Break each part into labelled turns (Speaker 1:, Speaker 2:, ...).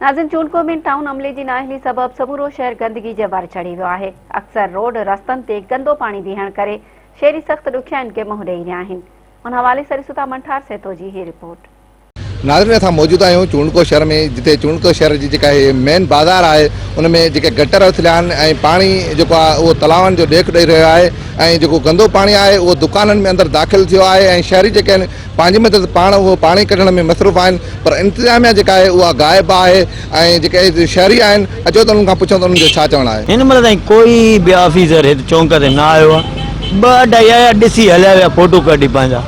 Speaker 1: ناظرين چونڊڪو مين ٽائون عملي جي نااهلي سبب سمورو شهر گندگي جي ور چڙهي ويو آهي، اڪثر روڊ رستن تي گندو پاڻي بيهڻ ڪري شهري سخت ڏکيائين کي منهن ڏئي رهيا آهن. ان حوالي سان ڏسون ٿا منٺار سهتو جي هي رپورٽ.
Speaker 2: ناظرين اسان موجود آهيون چونڊڪو شهر ۾ جتي چونڊڪو شهر جي جيڪا هي مين بازار آهي ان ۾ جيڪي گٽر اٿليا آهن ۽ پاڻي جيڪو آهي اهو تلاون جو ڏيک ڏئي رهيو آهي ۽ جيڪو گندو پاڻي آهي اهو دڪانن ۾ اندر داخل ٿيو آهي ۽ شهري جيڪي آهن پنهنجي مدد پاڻ اهو پاڻي ڪڍڻ ۾ مصروف آهن پر انتظاميا جيڪا آهي اها غائب آهي ۽ جيڪي شهري آهن اچو ته انهن کان پڇون ته انهن جو ڇا چوڻ آهي.
Speaker 3: هن مهل تائين ڪوئي به آفيسر هت چونڪ تي نه آيو آهي. ٻه اڍائي آيا ڏسي هليا ويا فوٽو ڪڍي پنهنجا.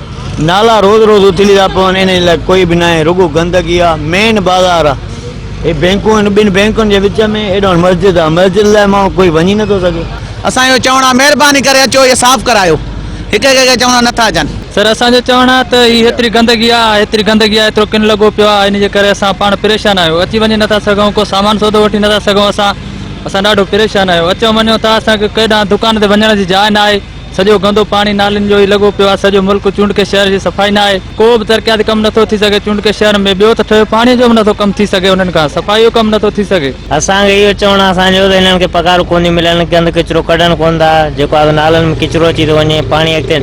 Speaker 3: نالا روز روز اٿلي ٿا پون انهي لاء ڪوئي به ناهي رڳو گندگي آهي مين بازار آهي هي بينڪون آهن ٻن بينڪن جي وچ ۾ هيڏانهن مسجد آهي مسجد لاء ماڻهو ڪوئي وڃي نٿو سگهي.
Speaker 4: اسان جو چوڻ آهي مهرباني ڪري اچو اهي صاف ڪرايو هڪ هڪ کي چوندا نٿا اچن.
Speaker 5: سر اسان جو چوڻ آ ته هي هيتري گندگي آ هيتري گندگي آ ايترو ڪن لڳو پيو آ ان جي ڪري اسان پاڻ پريشان آهيون اچي وڃي نٿا سگهون ڪو سامان سودو وٺي نٿا سگهون اسان اسان ڏاڍو پريشان آهيون اچون وڃون ٿا اسان کي ڪيڏانهن دڪان تي وڃڻ جي جاء نه آهي سڄو گندو پاڻي نالين جو ئي لڳو پيو آ سڄو ملڪ چونڊڪي شهر جي صفائي نه آهي ڪو به ترقياتي ڪم نٿو ٿي سگهي چونڊڪي شهر ۾ ٻيو ته ٺهيو پاڻي جو به نٿو ڪم ٿي سگهي انهن کان صفائي جو ڪم نٿو ٿي سگهي.
Speaker 6: اسان کي اهو چوڻ آهي اسان جو ته هنن کي پگهارون ڪونه ٿيون ملن، گند ڪچرو ڪڍن ڪونه ٿا، جيڪو آهي نالن ۾ ڪچرو اچي ٿو وڃي، پاڻي اڳتي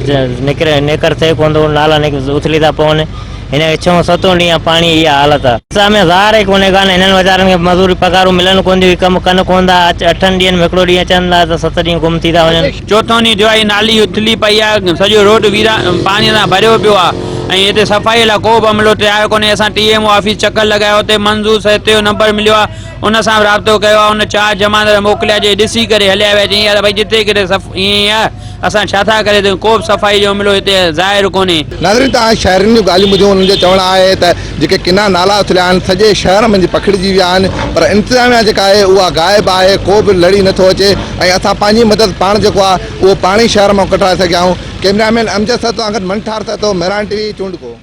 Speaker 6: نڪري نيڪر ٿئي ڪونه ٿو، نالا اٿلي ٿا پون، هن کي ڇهون ستون ڏينهن آهي پاڻي جي اها حالت آهي. اسان ۾ ظاهر ئي ڪونهي ڪا هنن ويچارن کي مزوري پگهارون ملن ڪونه ٿيون، هي ڪم ڪن ڪونه ٿا، اٺن ڏينهن ۾ هڪڙو ڏينهن اچن ٿا ته ست ڏينهن گم ٿي ٿا وڃن.
Speaker 7: چوٿون ڏينهن ٿيو آهي هي نالي اٿلي پئي آهي، سڄو روڊ ويران پاڻي سان ڀريو پيو آهي ۽ هتي صفائي لاء ڪو به عملو تيار ڪونهي، اسان ٽي ايم او آفيس چڪر لڳايو اتي منظور سهتي جو نمبر مليو آهي ان سان به رابطو ڪيو آهي ان چار جماندار موڪليا جي ڏسي ڪري هليا ويا چيائين يار ڀئي جتي ڪٿي صف ائين ئي آهي اسان ڇا ٿا ڪري سگهون ڪو به صفائي جو عملو هتي ظاهر ڪونهي.
Speaker 2: ناظرين توهان شهرين جون ڳالهيون ٻڌيون انهن جو چوڻ آهي ته جيڪي ڪنا نالا اٿليا آهن سڄي شهر منجهه پکڙجي ويا آهن پر انتظاميا جيڪا آهي اها غائب آهي ڪو به لڙي نٿو اچي ۽ اسان پنهنجي مدد پاڻ جيڪو آهي اهو پاڻي شهر مان ڪڍرائي سگهيا آهيون ڪئميرا مين امجد سهتو سان گڏ منٺار سهتو مهراڻ ٽي وي چونڊڪو.